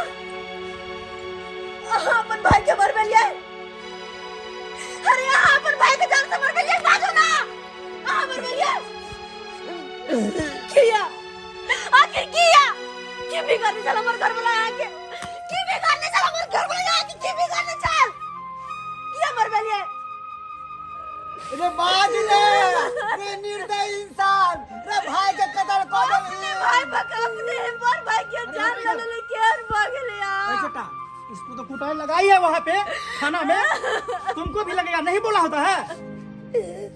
आहा अपन भाई के मर लिया। अरे आहा अपन भाई के जान से मर लिया, बाजू ना। आहा मर लिया किया, आखिर किया की भी करने चल हमर घर वाला आके, की भी करने चल हमर घर वाला आके, की भी करने चल किया मर लिया। रे बाज ले रे निर्दयी इंसान, रे भाई के कत्ल कऽ अपने देलही। भाई बका अपने पर भाई के जान ले ले के और भाग लिया। अरे छोटा, इसको तो कुटाई लगाई है वहाँ पे थाना में, तुमको भी लगेगा। नहीं बोला होता है।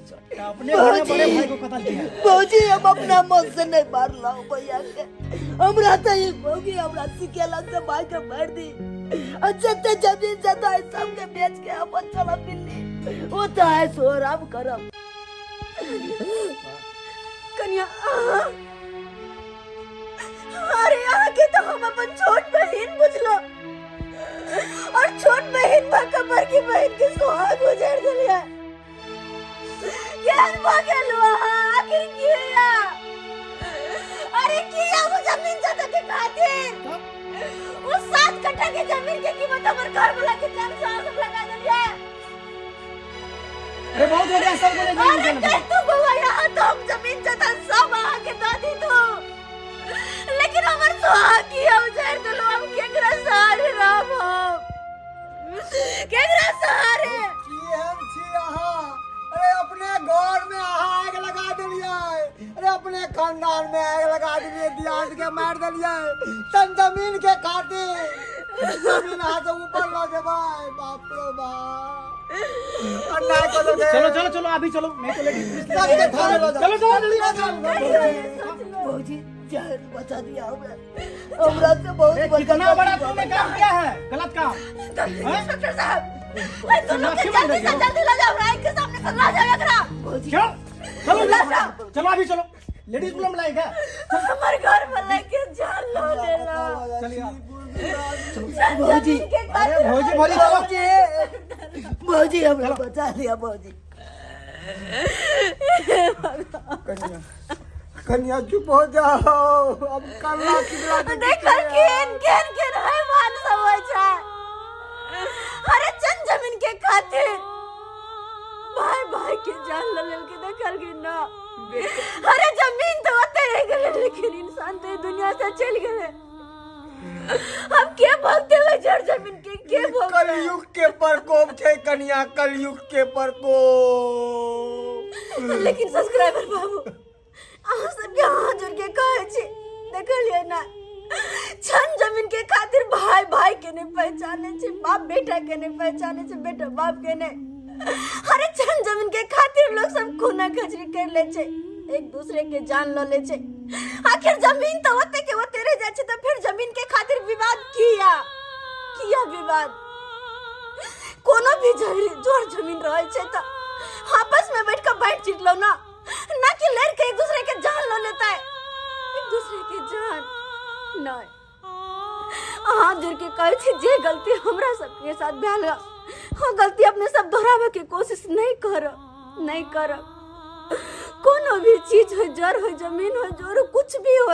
छोटा अपने बड़े बड़े भाई को कत्ल किया। भौजी हम अपना मन से नहीं मारलहुँ भैया के, हमरा तो ई भौजी हमरा सिखेलक से भाई के मार दी आ जते जमीन जता है सबके बेच के अपन चलब दिल्ली, वो तो है सो आराम करब। कन्या आहा। अरे यहाँ के तो हम अपन छोट बहन बुझलो और छोट बहन बड़का बड़की बहन के सुहाग उजाड़ दिलिया। केहन भऽ गेल अहाँ? आखिर किया? अरे किया वो जमीन जता के खातिर वो 7 कट्ठा के जमीन के कीमत हमर घर वाला के जान से आंसू लगा दिलिया। अरे बहुत हो गया, सब बोले अरे कह तू बउआ, यहाँ तो हम जमीन जता सब अहाँ के दऽ दी तू, लेकिन हमर सुहाग किया उजाड़ देलहुँ। हम केकरा सहारे रहब? हम केकरा सहारे? केहन छी अहाँ? अरे अपने घर में अहाँ आगि लगा देलियै, अरे अपने खानदान में आगि लगा देलियै, दियाद के मारि देलियै तन जमीन के खातिर। जमीन अहाँ से ऊपर लऽ जेबै, बाप रे बाप, अन्याय कऽ देलकै। चलो चलो चलो अभी चलो, नहीं तो लेडीज पुलिस ले सबके थाने लऽ जाउ। चलो चलो जल्दी। भौजी जान बचा दिया हमरा, हमरा से बहुत अरे बड़का कितना बड़ा गलती तुमने काम किया है, गलत काम। इंस्पेक्टर साहब, भाई तुम लोग के माफी मांग जल्दी से रही हो। जल्दी ला जाओ, राय के सामने से ला जाओ एकरा। चलो चलो चलो अभी चलो, लेडीज पुलिस लाएगा। हमर घर वाला के जान लो लेला। चलिए आप। भौजी, अरे भौजी भौजी चलो। भौजी हमरा बचा लिया भौजी। कन्या कन्या चुप हो जाओ, अब कल्ला किकला के देखल केन केन केन हैवान सब होइ छै। अरे चंद जमीन के खातिर भाई भाई के जान ल लेलके, देखल कि ना? अरे जमीन तो ओते रह गेलै लेकिन इंसान तो दुनिया से चलि गेलै। हम के भोगते हुए जड़ जमीन के के भोगते? कलयुग के प्रकोप छै कन्या, कलयुग के प्रकोप। लेकिन सब्सक्राइबर बाबू अहाँ सबके हाथ जोड़ के कहै छी, देखलियै ना छन जमीन के खातिर भाई भाई के नहीं पहचाने छै, बाप बेटा के नहीं पहचाने छै, बेटा बाप के नहीं। अरे छन जमीन के खातिर लोग सब खूना खचरी कर ले छै, एक दूसरे के जान ल ले छै। आखिर जमीन तो ओते के ओते रह जाइ छै, तो फिर जमीन के खातिर विवाद किया किया विवाद? कोनो भी जोर जमीन रहै छै तऽ आपस में बैठ के बांटि चिट लो ना, ना कि लड़ के एक दूसरे के जान लो लेता है। एक दूसरे के जान नहीं। हाथ जोड़ के कहै छी जे गलती हमरा सबके साथ भेल है, वो गलती अपने सब दोहराबे के कोशिश नहीं करब, नहीं करब। कोनो भी चीज हो, जर हो, जमीन हो, जोर हो, कुछ भी हो,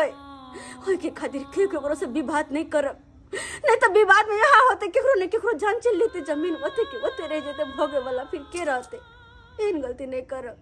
ओहि के खातिर केओ केकरो से विवाद नहीं करब, नहीं तो विवाद में यहाँ होते केकरो ने केकरो जान चल लेते, जमीन ओते के ओते रह जेते, भोगे वाला फिर के रहते। एहन गलती नहीं करब।